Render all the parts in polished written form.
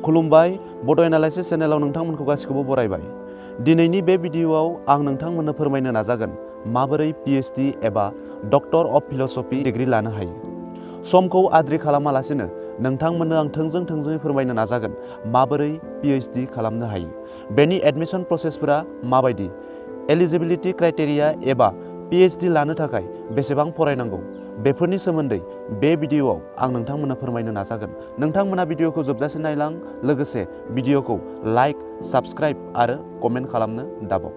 खुलुमबाय बड' एनालाइसिस चेनेलाव नोंथांमोनखौ गासिखौबो बरायबाय। दिनैनि बे भिडिअआव आं नोंथांमोननो फोरमायनो नाजागोन माबोरै PhD एबा डक्टर अफ फिल'सफी डिग्री लानो हायो। समखौ आद्रि खालामालासिनो नोंथांमोननो आं थोंजोङै फोरमायनो नाजागोन माबोरै PhD खालामनो हायो। बेनि एडमिशन प्रसेसफोरा माबायदि, एलिजिबिलिटी क्राइटेरिया एबा PhD लानो थाखाय बेसेबां फरायनांगौ, बेफोरनि सोमोन्दै बे भिडिअआव आं नोंथांमोननो फोरमायनो नाजागोन। नोंथांमोना भिडिअखौ जोबजासे नायलां, लोगोसे भिडिअखौ लाइक, साबस्क्राइब आरो कमेन्ट खालामनो दाबाव।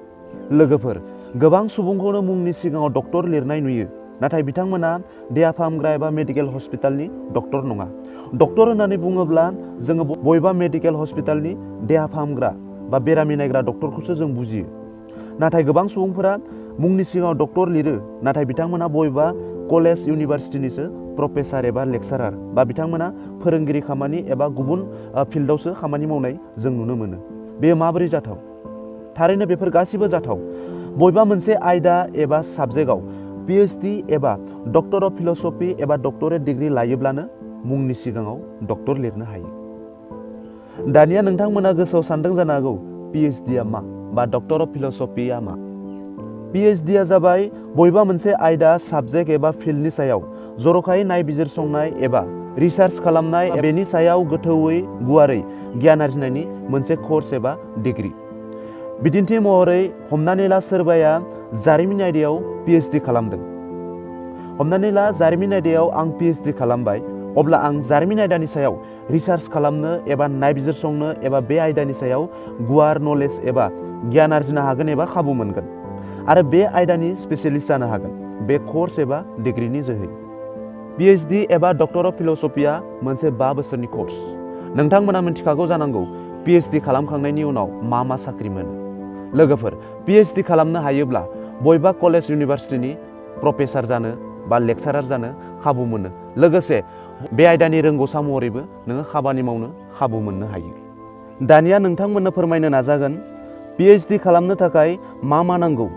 लोगोफोर, गोबां सुबुंखौनो मुंनि सिगाङाव डक्टर लिरनाय नुयो, नाथाय बिथांमोना देहा फाहामग्रा एबा मेडिकेल हस्पिटालनि डक्टर नङा। डक्टर होननानै बुङोब्ला जोङो बबेबा मेडिकेल हस्पिटालनि देहा फाहामग्रा बा बेरामि नायग्रा डक्टरखौसो जों बुजियो। नाथाय गोबां सुबुंफोरा मुंनि सिगाङाव डक्टर लिरो, नाथाय बिथांमोना बबेबा कलेज इउनिभारसिटिनिसो प्रफेसार एबा लेक्सारार बा बिथांमोना फोरोंगिरि खामानि एबा गुबुन फिल्डआवसो खामानि मावनाय जों नुनो मोनो। बेयो माबोरै जाथाव? थारैनो बेफोर गासिबो जाथाव। बबेबा मोनसे आयदा एबा साबजेक्टआव PhD एबा डक्टर अफ फिल'सफी एबा डक्टरेट डिग्री लायोब्लानो मुंनि सिगाङाव डक्टर लिरनो हायो। दानिया नोंथांमोना गोसोआव सानदों जानो हागौ PhDआ मा बा डक्टर अफ फिल'सफीआ मा? PhDआ जाबाय बबेबा मोनसे आयदा, साबजेक्ट एबा फिल्डनि सायाव जर'खायै नायबिजिरसंनाय एबा रिसार्च खालामनाय, बेनि सायाव गोथौयै गुवारै गियान आरजिनायनि मोनसे कर्स एबा डिग्री। बिदिन्थि महरै हमनानै ला सोरबाया जारिमिन आयदायाव PhD खालामदों। हमनानै ला जारिमिन आयदायाव आं PhD खालामबाय, अब्ला आं जारिमिन आयदानि सायाव रिसार्च खालामनो एबा नायबिजिरसंनो एबा बे आयदानि सायाव गुवार नलेज एबा गियान आरजिनो हागोन एबा खाबु मोनगोन आरो बे आयदानि स्पेसियलिस्ट जानो हागोन बे कर्स एबा डिग्रीनि जोहै। PhD एबा डक्टर अफ फिल'सफीआ मोनसे 5 बोसोरनि कर्स। नोंथांमोना मिथिखागौ जानांगौ PhD खालामखांनायनि उनाव मा साख्रि मोनो। लोगोफोर, PhD खालामनो हायोब्ला बबेबा कलेज इउनिभारसिटिनि प्रफेसार जानो बा लेक्सारार जानो खाबु मोनो। लोगोसे बे आयदानि रोंगौसा महरैबो नोङो खामानि मावनो खाबु मोननो हायो। दानिया नोंथांमोननो फोरमायनो नाजागोन PhD खालामनो थाखाय मा नांगौ,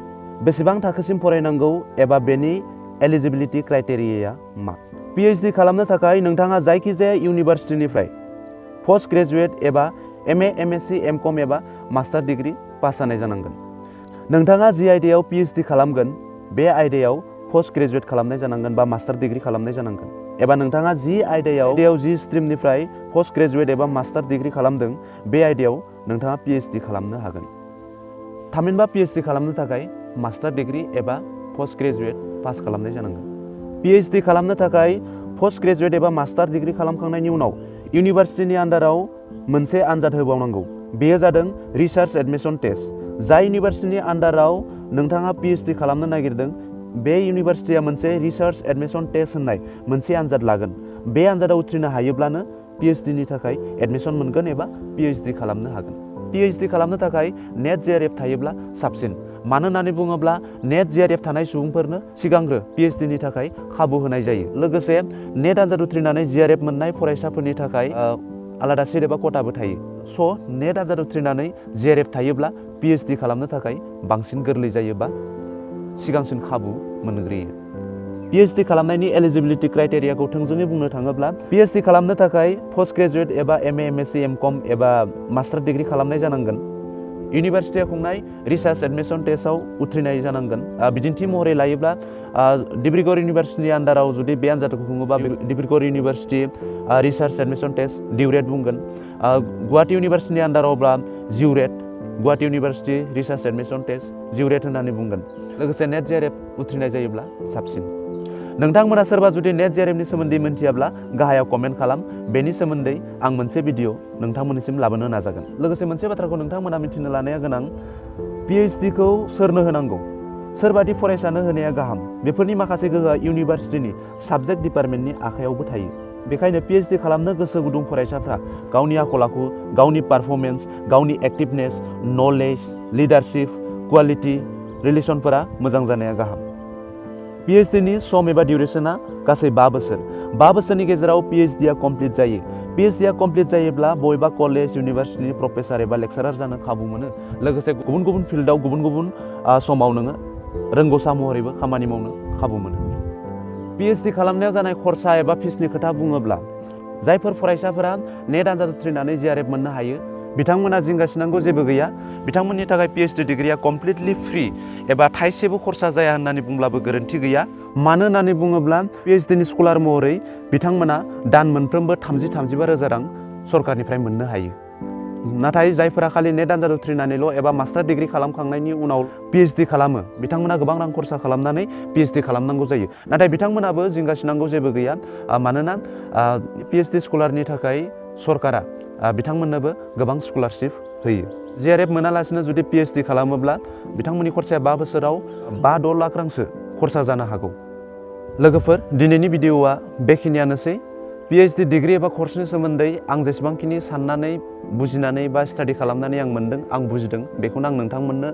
बेसेबां थाखोसिम फरायनांगौ एबा बेनि एलिजिबिलिटी क्राइटेरियाया मा। PhD खालामनो थाखाय नोंथाङा जायखिजाया इउनिभारसिटिनिफ्राय पोस्ट ग्रेजुएट एबा MA, MSc, MCom एबा मास्टार डिग्री पास जानाय जानांगोन। नोंथाङा जि आयदायाव PhD खालामगोन बे आयदायाव पोस्ट ग्रेजुएट खालामनाय जानांगोन बा मास्टार डिग्री खालामनाय जानांगोन। एबा नोंथाङा जि आयदायाव जि स्ट्रिमनिफ्राय पोस्ट ग्रेजुएट एबा मास्टार डिग्री खालामदों बे आयदायाव नोंथाङा PhD खालामनो हागोन। थामहिनबा PhD खालामनो थाखाय मास्टार डिग्री एबा पोस्ट ग्रेजुएट पास खालामनाय जानांगोन। PhD खालामनो थाखाय पोस्ट ग्रेजुएट एबा मास्टार डिग्री खालामखांनायनि उनाव इउनिभारसिटिनि आन्डाराव मोनसे आनजाद होबावनांगौ। बेयो जादों रिसार्च एडमिशन टेस्ट। जाय इउनिभारसिटिनि आन्डाराव नोंथाङा PhD खालामनो नागिरदों बे इउनिभारसिटिया मोनसे रिसार्च एडमिशन टेस्ट होननाय मोनसे आनजाद लागोन। बे आनजादाव उथ्रिनो हायोब्लानो PhDनि थाखाय एडमिशन मोनगोन एबा PhD खालामनो हागोन। PhD खालामनो थाखाय नेट JRF थायोब्ला साबसिन। मानो होननानै बुङोब्ला नेट JRF थानाय सुबुंफोरनो सिगांग्रो PhDनि थाखाय खाबु होनाय जायो। लोगोसे नेट आनजाद उथ्रिनानै JRF मोननाय फरायसाफोरनि थाखाय आलादा सिट एबा खथाबो थायो। नेट आनजाद उथ्रिनानै JRF थायोब्ला PhD खालामनो थाखाय बांसिन गोरलै जायो बा सिगांसिन खाबु मोनग्रोयो। PhD खालामनायनि एलिजिबिलिटी क्राइटेरियाखौ थोंजोङै बुंनो थाङोब्ला PhD खालामनो थाखाय पोस्ट ग्रेजुएट एबा MA, MSc, MCom एबा मास्टार डिग्री खालामनाय जानांगोन। इउनिभारसिटिया खुंनाय रिसार्च एडमिशन टेस्टआव उथ्रिनाय जानांगोन। बिदिन्थि महरै लायोब्ला डिब्रुगड़ इउनिभारसिटिनि आन्डाराव जुदि बे आनजादखौ खुङोबा Dibrugarh university research admission test डिउरेट बुंगोन। गुवाहाटी इउनिभारसिटिनि आन्डारावब्ला जिउरेट, Guwahati university research admission test जिउरेट होननानै बुंगोन। लोगोसे नेट JRF उथ्रिनाय जायोब्ला साबसिन। नोंथांमोना सोरबा जुदि नेट JRFनि सोमोन्दै मिन्थियाब्ला गाहायाव कमेन्ट खालाम। बेनि सोमोन्दै आं मोनसे भिडिअ नोंथांमोननिसिम लाबोनो नाजागोन। लोगोसे मोनसे बाथ्राखौ नोंथांमोना मिन्थिनो लानाया गोनां, PhDखौ सोरनो होनांगौ, सोरबादि फरायसानो होनाया गाहाम, बेफोरनि माखासे गोहोआ इउनिभारसिटिनि साबजेक्ट डिपार्टमेन्टनि आखायावबो थायो। बेखायनो PhD खालामनो गोसो गुदुं फरायसाफ्रा गावनि आखल आखु, गावनि पारफर्मेन्स, गावनि एक्टिभनेस, नलेज, लिडारशिप, क्वालिटि, रिलेसनफोरा मोजां जानाया गाहाम। PhDनि सम एबा डिउरेसना गासै 5 बोसोर। 5 बोसोरनि गेजेराव PhDआ कमप्लिट जायो। PhDआ कमप्लिट जायोब्ला बबेबा कलेज इउनिभारसिटिनि प्रफेसार एबा लेक्सारार जानो खाबु मोनो। लोगोसे गुबुन गुबुन फिल्डआव गुबुन गुबुन समाव नोङो रोंगौसा महरैबो खामानि मावनो खाबु मोनो। PhD खालामनायाव जानाय खरसा एबा फिसनि खोथा बुङोब्ला जायफोर फरायसाफोरा नेट आनजाद उथ्रिनानै जिआरएफ मोननो हायो बिथांमोना जिंगासिनांगौ जेबो गैया। बिथांमोननि थाखाय पिएइचडि डिग्रिया कमप्लिटलि फ्रि एबा थाइसेबो खरसा जाया होननानै बुंब्लाबो गोरोन्थि गैया। मानो होननानै बुङोब्ला पिएइचडिनि स्कलार महरै बिथांमोना दान मोनफ्रोमबो 30-35 रोजा रां सरकारनिफ्राय मोननो हायो। नाथाय जायफोरा खालि नेट आनजाद उथ्रिनानैल' एबा मास्टार डिग्रि खालामखांनायनि उनाव पिएइचडि खालामो बिथांमोना गोबां रां खरसा खालामनानै पिएइचडि खालामनांगौ जायो। नाथाय बिथांमोनाबो जिंगासिनांगौ जेबो गैया। मानोना पिएइचडि स्कलारनि थाखाय सरकारा बिथांमोननोबो गोबां स्कलारशिप होयो। जिआरएफ मोनालासिनो जुदि पिएइचडि खालामोब्ला बिथांमोननि खरसाया 5 बोसोराव 5-6 लाख रांसो खरसा जानो हागौ। लोगोफोर, दिनैनि भिडिअ'आ बेखिनियानोसै। पिएइचडि डिग्रि एबा कर्सनि सोमोन्दै आं जेसेबांखिनि साननानै बुजिनानै बा स्टाडि खालामनानै आं मोनदों, आं बुजिदों, बेखौनो आं नोंथांमोननो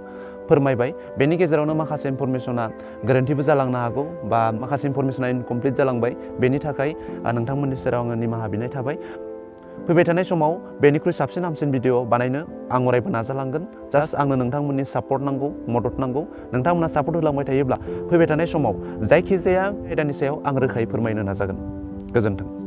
फोरमायबाय। बेनि गेजेरावनो माखासे इनफरमेसना गोरोन्थिबो जालांनो हागौ बा माखासे इनफरमेसना इनकमप्लिट जालांबाय। बेनि थाखाय नोंथांमोननि सेराव आङो निमाहा बिनाय थाबाय। फैबाय थानाय समाव बेनिख्रुइ साबसिन हामसिन भिडिअ बानायनो आं अरायबो नाजालांगोन। जास्ट आंनो नोंथांमोननि सापर्ट नांगौ, मदद नांगौ। नोंथांमोना सापर्ट होलांबाय थायोब्ला फैबाय थानाय समाव जायखिजाया आयदानि सायाव आं रोखायै फोरमायनो नाजागोन। गोजोन्थों।